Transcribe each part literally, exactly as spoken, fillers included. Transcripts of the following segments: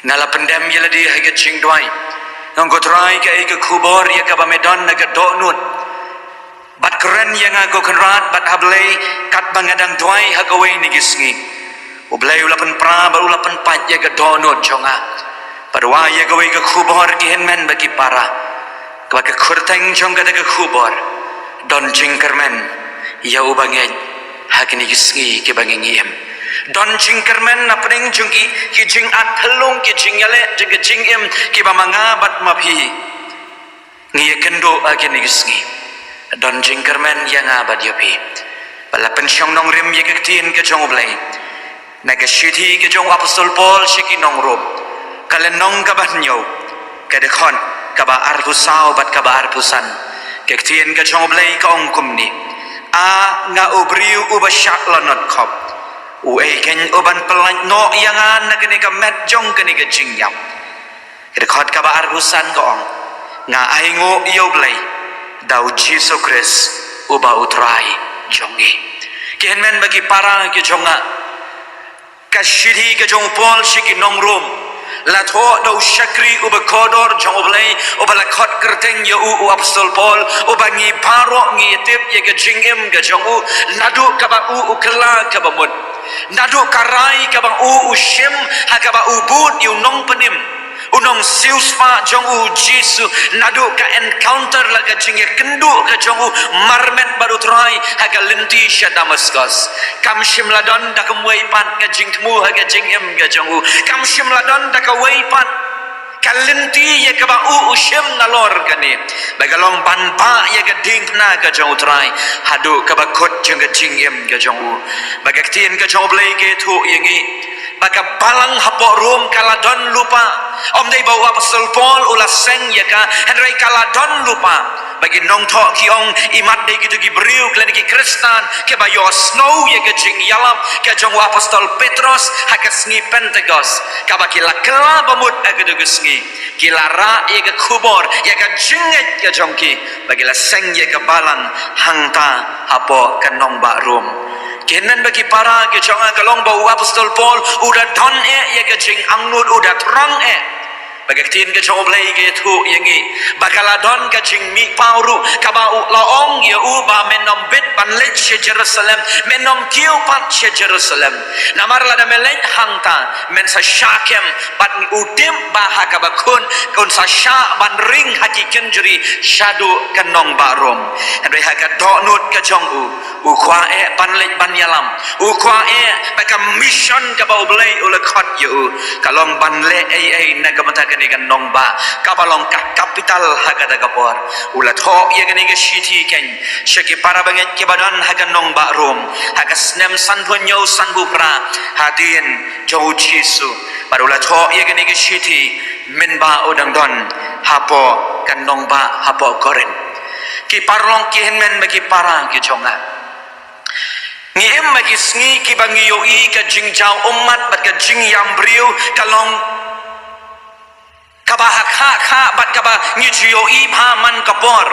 Nga la pyndem ïa lade ha ka jingduwai. Ong ko Trai, kaei ka khubor ïa kaba me don ha ka dohnud? Bad kren ïa nga ko Kynrad, bad ha Blei, katba nga dang duwai ha kawei na ki sngi, U Blei u la pynpra bad u la pynpait ïa ka dohnud jong nga. Bad u ai ïa kawei ka khubor, ki hynmen bad ki para, kaba ka kyrteng jong kata ka khubor: Don jingkyrmen ïa uba ngeit ha kine ki sngi kiba ngi im. Don jingkyrmen na pdeng jong ki, ki jingat phyllung, ki jingïaleh jong ka jingim, kiba ma nga bad ma phi ngi ïakynduh ha kine ki sngi. Don jingkyrmen ïa nga bad ïa phi. Ba la pynshong nongrim ïa ka ktien ka jong U Blei na ka shithi ka jong u Apostol Paul sha ki nong Rom, ka lynnong kaba hynñiew, ka dkhot kaba arphew saw bad kaba arphew san. Ka ktien ka jong U Blei ka ong kumne: A nga u briew uba shah lanot khop, uei kein uban pyllait noh ïa nga na kane ka met jong kane ka jingïap? Ka dkhot kaba arphew san ka ong: Nga ainguh ïa U Blei da U Jisu Khrist uba U Trai jong ngi. Ki hynmen bad ki para ki jong nga, ka shithi ka jong u Paul sha ki nong Rom la thoh da u shakri uba kordor jong U Blei, uba la khot kyrteng ïa u, u Apostol Paul, uba ngi baroh ngi tip ïa ka jingim ka jong u, naduh kaba u u kylla kaba mut, naduh ka rai kaba u u shim ha kaba u bud ïa u nongpynim, u nongsiewspah jong U Jisu, naduh ka encounter, la ka jingïakynduh ka jong u marmet bad U Trai ha ka lynti sha Damaskos. Kam shym la don da kawei pat ka jingthmu ha ka jingim ka jong u. Kam shym la don da kawei pat ka lynti ïa kaba u u shim nalor kane, ba ka long ban bah ïa ka diengphna ka jong U Trai haduh kaba kut jong ka jingim ka jong u. Ba ka ktien ka jong U Blei ka ïathuh ïa ngi ba ka balang hapoh Rom ka la don lypa. Ym dei ba u Apostol Paul u la seng ïa ka, hynrei ka la don lypa. Ba ki nongthoh ki ong, imat dei kito ki briew, kine ki Khristan kiba ïohsngew ïa ka jingïalap ka jong u Apostol Petros ha ka sngi Pentekost, kaba ki la kylla ba mut ha kito ki sngi, ki la rah ïa ka khubor, ïa ka jingngeit ka jong ki, ba ki la seng ïa ka balang hangta hapoh ka nongbah Rom. Ki hynmen bad ki para ki jong nga, ka long ba u Apostol Paul u da don eh ïa ka jingangnud, u da thrang eh. Ba ka ktien ka jong U Blei ka ïathuh ïa ngi ba ka la don ka jingmihpaw ruh, kaba u la ong ïa u ba men ym bit ban leit sha Jerusalem, men ym kiew pat sha Jerusalem. Namar lada me leit hangta, men sa shah kem, bad u tip ba ha kaba khun un sa shah ban ring ha ki kynjri shaduh ka nongbah Rom. Hynrei ha ka dohnud ka jong u, u kwah eh ban leit ban ïalam. U kwah eh ba ka mission kaba U Blei u la khot ïa u, ka long ban leh ei ei na ka bynta kane ka nongbah kaba long ka capital ha kata ka por. U la thoh ïa kane ka shithi kein sha ki para bangeit kiba don ha ka nongbah Rom ha ka snem sanphew hynñiew sanphew phra hadien jong U Jisu. Bad u la thoh ïa kane ka shithi mynba u dang don hapoh ka nongbah hapoh Korinth. Ki paralok ki hynmen bad ki para ki jong nga, ngi im ha ki sngi kiba ngi ïohi ka jingjaw ummat bad ka jingïam briew ka long kaba ha khah khah bad kaba ngi ju ïohi bha man ka por.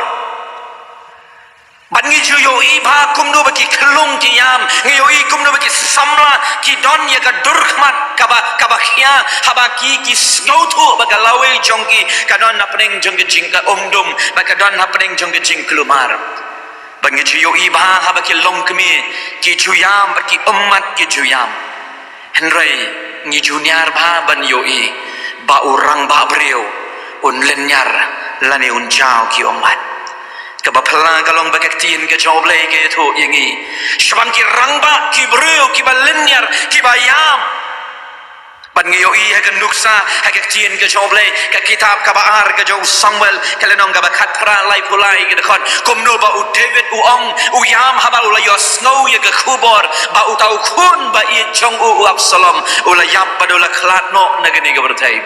Bad ngi ju ïohi bha kumno ba ki khyllung ki ïam, ngi ïohi kumno ba ki samla ki don ïa ka dur khmat kaba, kaba khia, haba ki, ki sngewthuh ba ka lawei jong ki ka don hapdeng jong ka jingka umdum, ba ka don hapdeng jong ka jingkulmar. Ba ngi ju ïohi bha haba ki longkmie ki ju ïam, ba ki ummat ki ju ïam. Hynrei ngi ju niar bha ban ïohi ba u rangbah briew un lynñiar lane un jaw ki ummat. Kaba phylla ka long ba ka ktien ka jong U Blei ka ïathuh ïa ngi shaphang ki rangbah ki briew kiba lynñiar, kiba ïam. Bad ngi ïohi ha ka nuksa, ha ka ktien ka jong U Blei, ka kitab kaba ar ka jong u Samuel, ka lynnong kaba khatphra, laiphew lai, ka dkhot: Kumno ba u David u ong, u ïam haba u la ïohsngew ïa ka khubor ba uta u khun ba ïeit jong u, u Absalom, u la ïap bad u la khlad noh na kane ka pyrthei.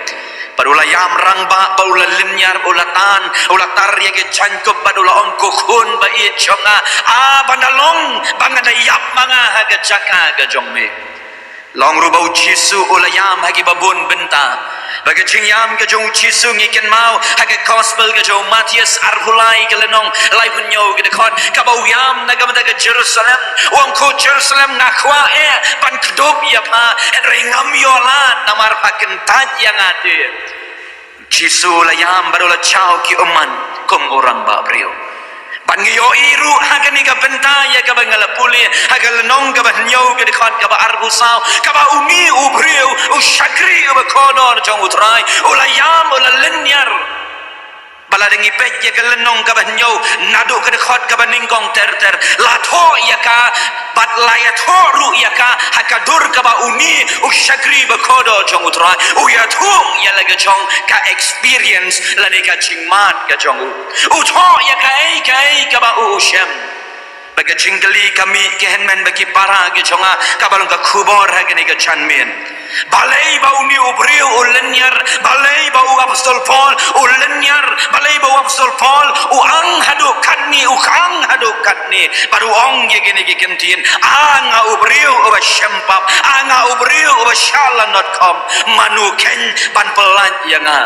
Bad u la ïam rangbah bad u la lynñiar, u la tan, u la tar ïa ka jaiñkup bad u la ong, ko khun ba ïeit jong nga, a ban da long ba ngan da ïap ma nga ha ka jaka ka jong me. Long ruh ba u Jisu u la ïam ha kiba bun bynta. Ba ka jingïam ka jong u Jisu ngi kynmaw ha ka gospel ka jong u Mathaios arphew lai ka lynnong laiphew hynñiew ka dkhot, kaba u ïam na ka bynta ka Jerusalem. U ong, ko Jerusalem, nga kwah eh ban kdup ïa pha, hynrei ngam ïoh lad namar pha kyntait ïa nga te. Jisu u la ïam bad u la jaw ki ummat kum u rangbah briew. Bad ngi ïohi ruh ha kane ka bynta ïa kaba nga la pule ha ka lynnong kaba hynñiew ka dkhot kaba arphew saw, kaba une u briew, u shakri uba kordor jong u Trai, u la ïam, u la lynñiar. Ba lada ngi peit ïa ka lynnong kaba hynñiew naduh ka dkhot kaba nyngkong ter ter, la thoh ïa ka, bad la ïathuh ruh ïa ka ha ka dur kaba une u shakri ba kordor jong u Trai u ïathuh ïa la ka jong ka experience lane ka jingmad ka jong u. U thoh ïa kaei kaei kaba u u shem. Ba ka jingkylli ka mih, ki hynmen bad ki para ki jong nga, kaba long ka khubor ha kane ka janmiet. Balei ba une u briew u lynñiar, balei ba u apostol Paul u lynñiar, balei ba u apostol Paul u ang haduh katne, u khang haduh katne, bad u ong ïa kine ki kyntien, a nga u briew uba shem pap, a nga u briew uba shah lanot kham, mano khein ban pyllait ïa nga.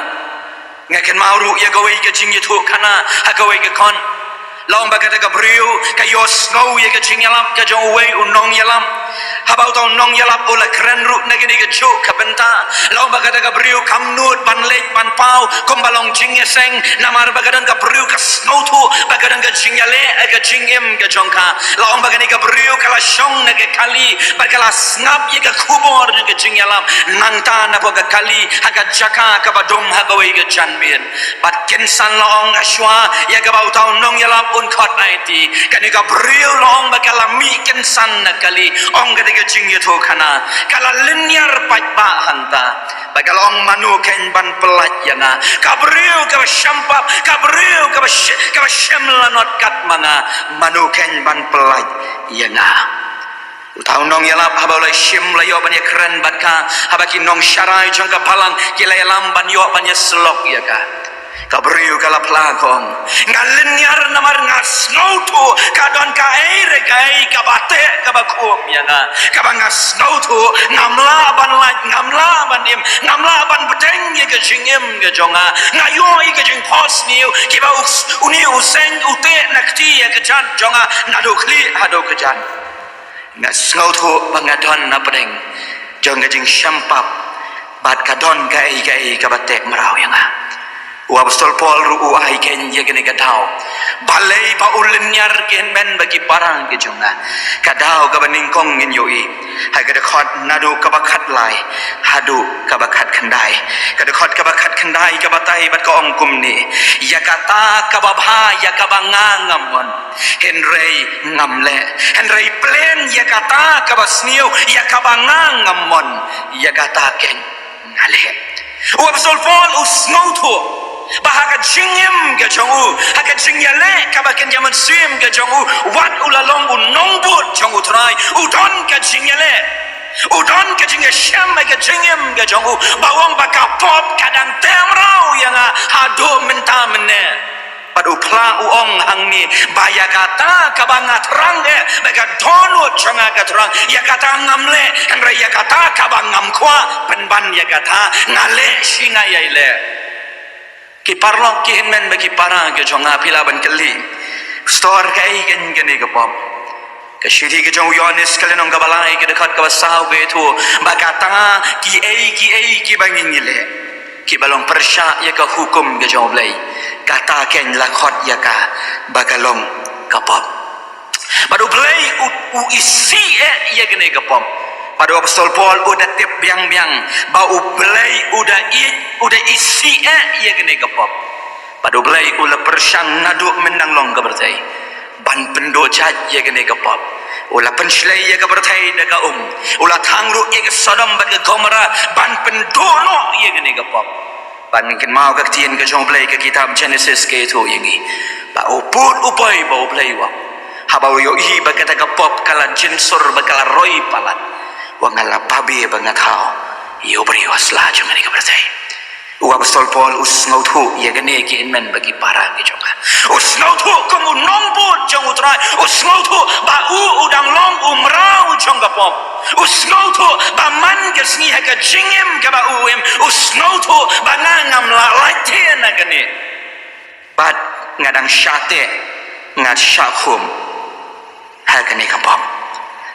Nga kynmaw ruh ïa kawei ka jingïathuhkhana ha kawei ka khon. Long ba kata ka briew ka ïohsngew ïa ka jingïalap ka jong uwei u nongïalap. Haba uta u nongïalap u la kren ruh na kane ka juh ka bynta, long ba kata ka briew kam nud ban leit ban paw kumba long jingïaseng, namar ba ka don ka briew ka sngewthuh ba ka don ka jingïaleh, ka jingim ka jong ka. Long ba kane ka briew ka la shong na ka kali bad ka la sngap ïa ka khubor na ka jingïalap nangta napoh ka kali ha ka jaka kaba dum ha kawei ka janmiet. Bad kynsan la ong, shuwa ïa kaba uta u nongïalap un khot aiti, kane ka briew la ong ba ka la mih kynsan na kali, ong kata ka jingïathuhkhana, ka la lynñiar paidbah hangta. Bad ka la ong, mano khein ban pyllait ïa nga? Ka briew kaba shem pap, ka briew kaba sh-, kaba shem lanot kat ma nga, mano khein ban pyllait ïa nga? Uta u nongïalap haba u la shim, la ïoh ban ïakren bad ka, haba ki nongsharai jong ka balang ki la ïalam ban ïoh ban ïasyllok ïa ka, ka briew ka la phla, ka ong, nga lynñiar namar nga sngewthuh ka don kaei re kaei kaba teh kaba khum ïa nga, kaba nga sngewthuh ngam lah ban lait, ngam lah ban im, ngam lah ban bteng ïa ka jingim ka jong nga. Nga ïoh ïa ka jingphohsniew kiba u s-, une u seng u teh na kti ïa ka jait jong nga naduh khlieh haduh ka jait. Nga sngewthuh ba nga don na pdeng jong ka jingshem pap bad ka don kaei kaei kaba teh mraw ïa nga. U apostol Paul ruh u ai khein ïa kane ka daw. Balei ba u lynñiar, ki hynmen bad ki para ki jong nga? Ka daw kaba nyngkong ngin ïohi ha ka dkhot naduh kaba khatlai haduh kaba khatkhyndai. Ka dkhot kaba khatkhyndai ka batai bad ka ong kumne, ïa kata kaba bha ïa kaba nga ngam mon, hynrei ngam leh, hynrei pleng ïa kata kaba sniew ïa kaba nga ngam mon, ïa kata khein nga leh. U apostol Paul u sngewthuh ba ha ka jingim ka jong u, ha ka jingïaleh kaba kynja mynsiem ka jong u, wat u la long u nongbud jong u Trai, u don ka jingïaleh, u don ka jingïashem ha ka jingim ka jong u, ba u ong ba ka pop ka dang teh mraw ïa nga haduh mynta mynne. Bad u phla u ong hangne, ba ïa kata kaba nga thrang eh, ba ka dohnud jong nga ka thrang, ïa kata ngam leh, hynrei ïa kata kaba ngam kwah pynban, ïa kata nga leh shi nga ïai leh. Ki paralok, ki hynmen bad ki para ki jong nga, phi lah ban kylli, stor kaei kane ka pop? Ka shithi ka jong u Ïoannis ka lynnong kaba lai ka dkhot kaba saw ka ïathuh ba kata kiei kiei kiba ngin ïaleh kiba long pyrshah ïa ka hukum ka jong U Blei, kata khein la khot ïa ka ba ka long ka pop. Bad U Blei u, u isih eh ïa kane ka pop. Bad u apostol Paul u da tip biang biang ba U Blei u da i, u da isih eh ïa kane ka pop. Bad U Blei u la pyrshang naduh mynta nang long ka pyrthei ban pynduh jait ïa kane ka pop. U la pynshlei ïa ka pyrthei da ka um. U la thang ruh ïa ka Sodom bad ka Gomorrah ban pynduh noh ïa kane ka pop. Bad ngin kynmaw ka ktien ka jong U Blei, ka kitab Genesis ka ïathuh ïa ngi ba u pud u poi ba U Blei u ong, haba u ïohi ba kata ka pop ka la jynsur ba ka la roi palat, u ong, nga la babe ba nga thaw ïa u briew ha sla jong kane ka pyrthei. U Apostol Paul u sngewthuh ïa kane, ki hynmen bad ki para ki jong nga. U sngewthuh kum u nongbud jong U Trai. U sngewthuh ba u u dang long u mraw jong ka pop. U sngewthuh ba man ka sngi ha ka jingim kaba u im, u sngewthuh ba nga ngam lah lait te na kane. Bad nga dang shah teh, nga shah khum ha kane ka pop.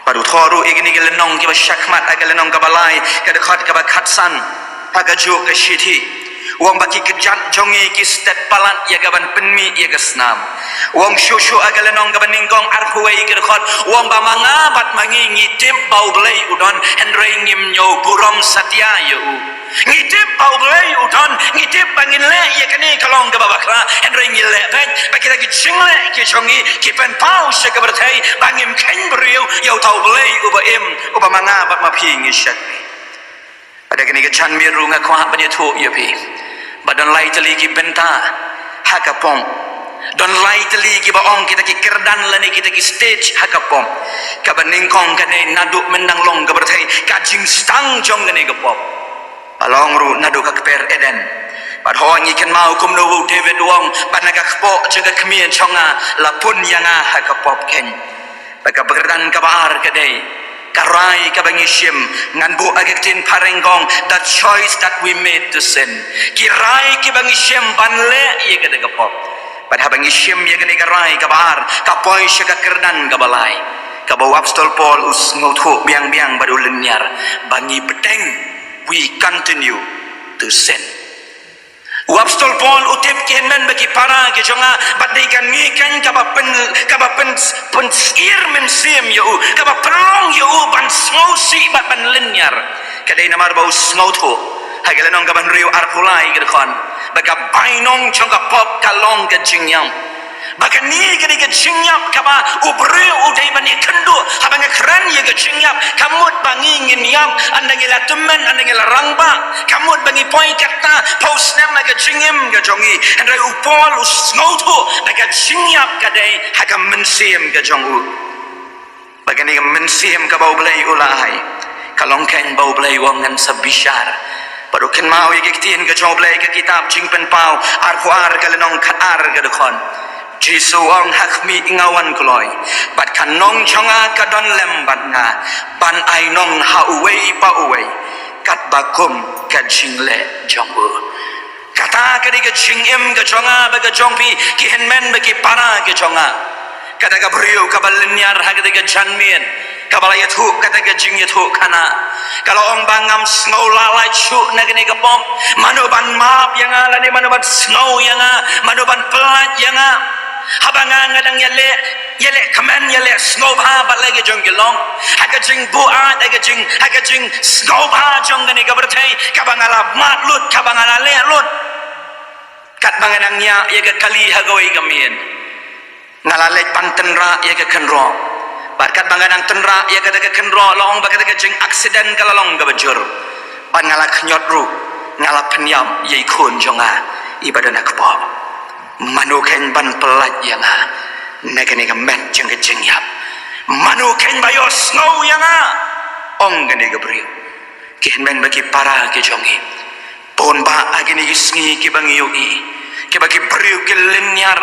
Bad u thoh ruh ïa kine ki lynnong kiba shakhmat ha ka lynnong kaba lai, ka dkhot kaba khatsan, ha kajuh ka shithi. U ong ba ki kjat jong ngi ki stet palat ïa kaban pynmih ïa ka snam. U ong shuh shuh ha ka lynnong kaba nyngkong arphew wei ka dkhot, u ong ba ma nga bad ma ngi ngi tip ba U Blei u don, hynrei ngim ñiew burom satia ïa u. Ngi tip ba U Blei u don, ngi tip ba ngin leh ïa kane ka long kaba bakla, hynrei ngi leh beit, ba kita ki jingleh ki jong ngi ki pynpaw sha ka pyrthei ba ngim kheiñ briew ïa uta U Blei uba im, uba ma nga bad ma phi ngi shakri. Bad ha kane ka janmiet ruh nga kwah ban ïathuh ïa phi ba don lai tylli ki bynta ha ka pop. Don lai tylli kiba ong kita ki kyrdan lane kita ki stage ha ka pop. Kaba nyngkong ka dei naduh myndang long ka pyrthei, ka jingsdang jong kane ka pop. Ba long ruh naduh ka kper Eden. Bad hooid ngi kynmaw kumno u David u ong, ba na ka kpoh jong ka kmie jong nga la pun ïa nga ha ka pop keiñ. Bad kaba kyrdan kaba ar ka dei ka rai kaba ngi shim, ngan buh ha ka ktien phareng kong, the choice that we made to sin. Ki rai kiba ngi shim ban leh ïa kata ka pop. Bad haba ngi shim ïa kane ka rai kaba ar, ka poi sha ka kyrdan kaba lai, kaba u Apostol Paul u sngewthuh biang biang bad u lynñiar, ba ngi bteng, we continue to sin. U Apostol Paul u tip, ki hynmen bad ki para ki jong nga, ba dei kane keiñ kaba pyn, kaba pyn, pynsyier mynsiem ïa u, kaba pynlong ïa u ban sngewsih bad ban lynñiar. Ka dei namar ba u sngewthuh ha ka lynnong kaba hynriew arphew lai ka dkhot, ba ka bainong jong ka pop ka long ka jingïap. Ba kane ka dei ka jingïap kaba u briew u dei ban ïakynduh. Haba nga kren ïa ka jingïap, ka mut ba ngi ngin ïap, ynda ngi la tymmen, ynda ngi la rangbah, ka mut ba ngi poi katta phew snem ha ka jingim ka jong ngi. Hynrei u Paul u sngewthuh ba ka jingïap ka dei ha ka mynsiem ka jong u. Ba kane ka mynsiem kaba U Blei u la ai, ka long keiñ ba U Blei u ong ngan sa bishar. Bad u kynmaw ïa ki ktien ka jong U Blei, ka kitab Jingpynpaw arphew ar ka lynnong khatar ka dkhot. Jisu u ong, ha khmih nga wan kloi, bad ka nong jong nga ka don lem bad nga, ban ai nong ha uwei pa uwei, katba kum ka jingleh jong u. Kata ka dei ka jingim ka jong nga bad ka jong phi, ki hynmen bad ki para ki jong nga. Kata ka briew kaba lynñiar ha kata ka janmiet, kaba la ïathuh kata ka jingïathuhkhana, ka la ong ba ngam sngew lah lait shuh na kane ka pop. Mano ban map ïa nga, lane mano ban sngew ïa nga, mano ban pyllait ïa nga? Haba nga nga dang ïaleh, ïaleh kmen, ïaleh sngewbha bad la ki jong ki long, ha ka jingbuaid, ha ka jing, ha ka jingsngewbha jong kane ka pyrthei, kaba nga la mad lut, kaba nga la leh lut. Katba nga dang ñiah ïa ka kali ha kawei ka miet, nga la leit ban tynrah ïa ka kynroh. Bad katba nga dang tynrah ïa kata ka kynroh, la ong ba kata ka jing accident ka la long kaba jur. Bad nga la khñiot ruh, nga la pynïap ïa i khun jong nga iba don ha kpoh. Mano keiñ ban pyllait ïa nga na kane ka met jong ka jingïap? Mano keiñ ba ïohsngew ïa nga? Ong kane ka briew. Ki hynmen bad ki para ki jong ngi, bun bah ha kine ki sngi kiba ngi ïohi kiba ki briew ki lynñiar.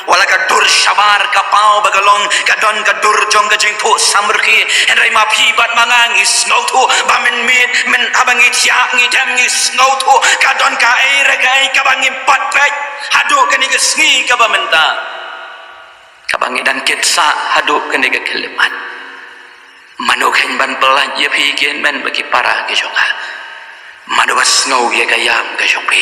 Wat la ka dur shabar ka paw ba ka long, ka don ka dur jong ka jingphuh samrkhie, hynrei ma phi bad ma nga ngi sngewthuh ba mynmiet, myn, haba ngi thiah ngi dem ngi sngewthuh ka don kaei re kaei kaba ngim pat peit haduh kane ka sngi kaba mynta, kaba ngi dang kit sah haduh kane ka khyllipmat. Mano keiñ ban pyllait ïa phi, ki hynmen bad ki para ki jong nga? Mano ba sngew ïa ka ïam ka jong phi?